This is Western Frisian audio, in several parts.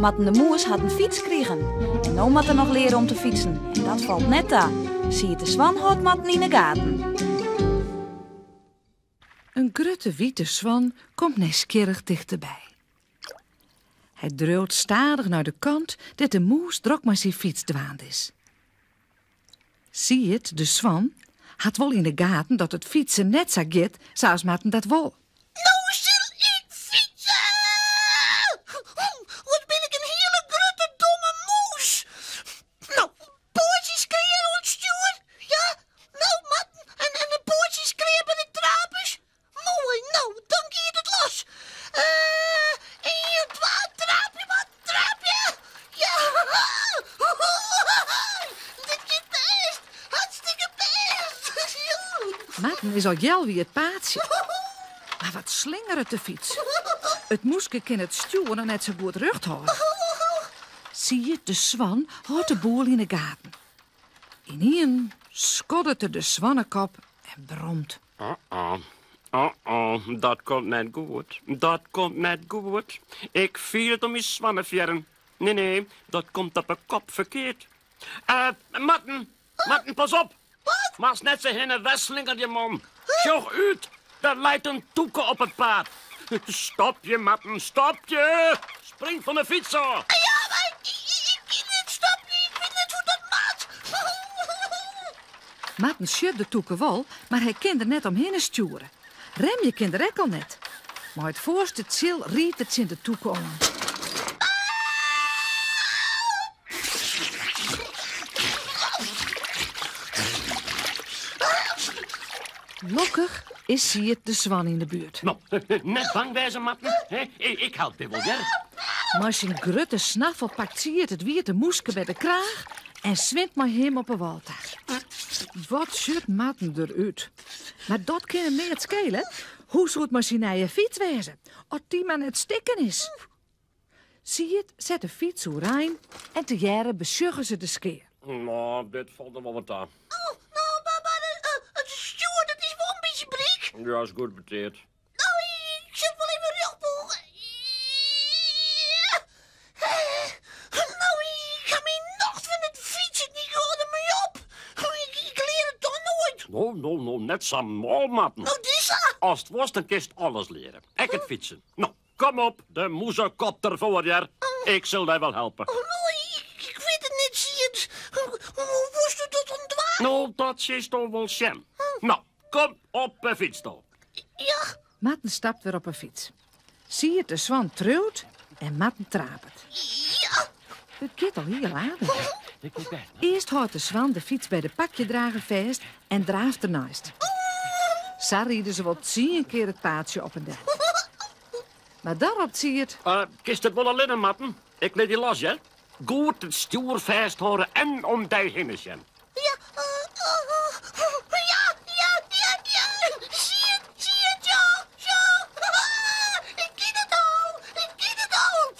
Marten de Moes hat in fyts krigen. En no moat er noch leare om te fytsen. En dat falt net ta. Sierd de Swan hâldt Marten yn 'e gaten. In grutte wite swan komt nijsgjirrich tichterby. Hy driuwt stadich nei de kant dêr't de mûs drok mei syn fyts dwaande is. Sierd de swan hat wol yn 'e gaten dat it fytsen net sa giet sa as Marten dat wol. No sil ik fytse! Wat bin ik in hiele grutte domme mûs! No, poatsjes klear oan it stjoer. Ja, no, Marten, en, en de poatsjes klear by de trapers. Moai, no, dan giet it los. Eh, ien, twa, traapje, Marten, traapje. Ja, dit giet bêst. Hartstikke bêst. Marten is al healwei it paadsje. Mar wat slingeret de fyts. It mûske kin it stjoer noch net sa goed rjocht hâlde. Sierd de swan hâldt de boel yn 'e gaten. Ynienen skoddet er de swannekop en bromt. Oh-oh, oh-oh, dat komt net goed. Dat komt net goed. Ik fiel it oan myn swannefearren. Nee, nee, dat komt op 'e kop ferkeard. Uh, Marten, Marten, pas op! Wat? Moatst net sa hinne en wer slingerje, man. Sjoch út, der leit in tûke op it paad. Stopje, Marten, stopje! Spring fan de fyts ôf. Ja, mar ik, ik kin net stopje. Ik wit net hoe't dat moat. Marten sjocht de tûke wol, mar hy kin der net omhinne stjoere. Remje kin er ek al net. Mei it foarste tsjil riidt er tsjin de tûke oan. Lokkich is Sierd de Swan yn de buert. No, net bang wêze, Marten. Ik help dy wol, hear. Mei syn grutte snaffel pakt Sierd it wiete mûske by de kraach en swimt mei him op 'e wâl ta. Wat sjocht Marten derút? Mar dat kin him neat skele. Hoe soe it mei syn nije fyts wêze, as dy mar net stikken is? Sierd set de fyts oerein en tegearre besjogge se de skea. No, dit falt noch wol wat ta. Oh, no, mar it stjoer, dat is wol in bytsje bryk. Ja, is goed beteard. No, ik sil it wol even rjochtbûge. No, ik ha myn nocht fan it fytsen, ik hâld dermei op. Ik lear it toch noait. No, no, no, net sa mâl, Marten. No, it is sa. Ast wolst, dan kinst alles leare. Ek it fytsen. No, kom op, de mûzekop derfoar, hear. Ik sil dy wol helpe. Oh, no, ik wit it net, Sierd. Hoe wolsto dat dan dwaan? No, dat silsto wol sjen. No, kom op 'e fyts dan. Ja. Marten stapt wer op 'e fyts. Sierd de Swan triuwt en Marten trapet. Ja. It giet al hiel aardich. Earst hâldt de swan de fyts by de pakjedrager fêst en draaft derneist. Sa ride se wol tsien kear it paadsje op en del. Mar dan ropt Sierd... Uh, kinst it wol allinne, Marten? Ik lit dy los, hear. Goed it stjoer fêsthâlde en om dy hinne sjen. Ja, ja, ja, ja, ja. Sierd, Sierd, ja, ja. Ik kin it al, ik kin it al.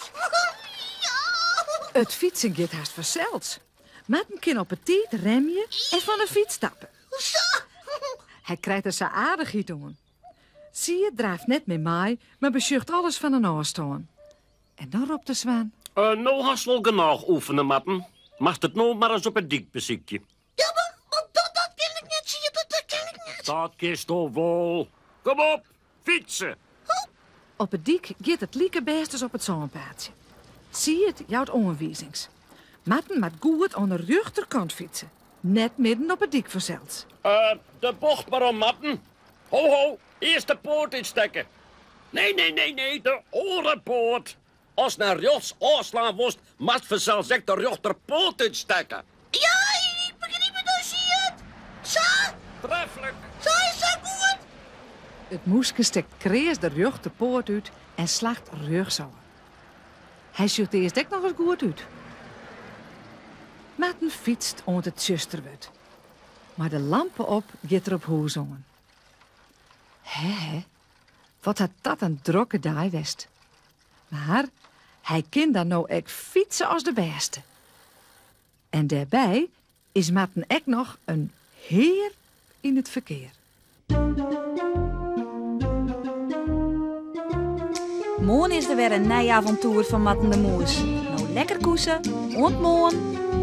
Ja. It fytsen giet hast fansels. Marten kin op 'e tiid remje en fan 'e fyts stappe. Sa. Hy krijt der sa aardichheid oan. Sierd draaft net mear mei, mar besjocht alles fan in ôfstân. En dan ropt de swan. Uh, no hast wol genôch oefene, Marten. Moatst it no mar ris op 'e dyk besykje. Ja, mar, mar dat, dat kin ik net, Sierd. Dat, dat kin ik net. Dat kinsto wol. Kom op, fytse. Op 'e dyk giet it like bêst as op it sânpaadsje. Sierd jout oanwizings. Marten moat goed oan 'e rjochterkant fytse, net midden op 'e dyk fansels. Uh, de bocht mar om, Marten. Ho, ho, earst de poat útstekke. Nee, nee, nee, nee, de oare poat. Ast nei rjochts ôfslaan wolst, moatst fansels ek de rjochterpoat útstekke. Ja, ik begryp it no, Sierd. Sa? Treflik. Sa is sa goed. It mûske stekt kreas de rjochterpoat út en slacht rjochtsôf. Hy sjocht earst ek nochris goed út. Marten fytst oant it tsjuster wurdt. Mei de lampe op giet er op hûs oan. Hè, hè, wat hat dat in drokke dei west. Mar hy kin dan no ek fytse as de bêste. En dêrby is Marten ek noch in hear yn it ferkear. Moarn is der wer in nij avontoer fan Marten de Moes. Lekker koese, oant moarn!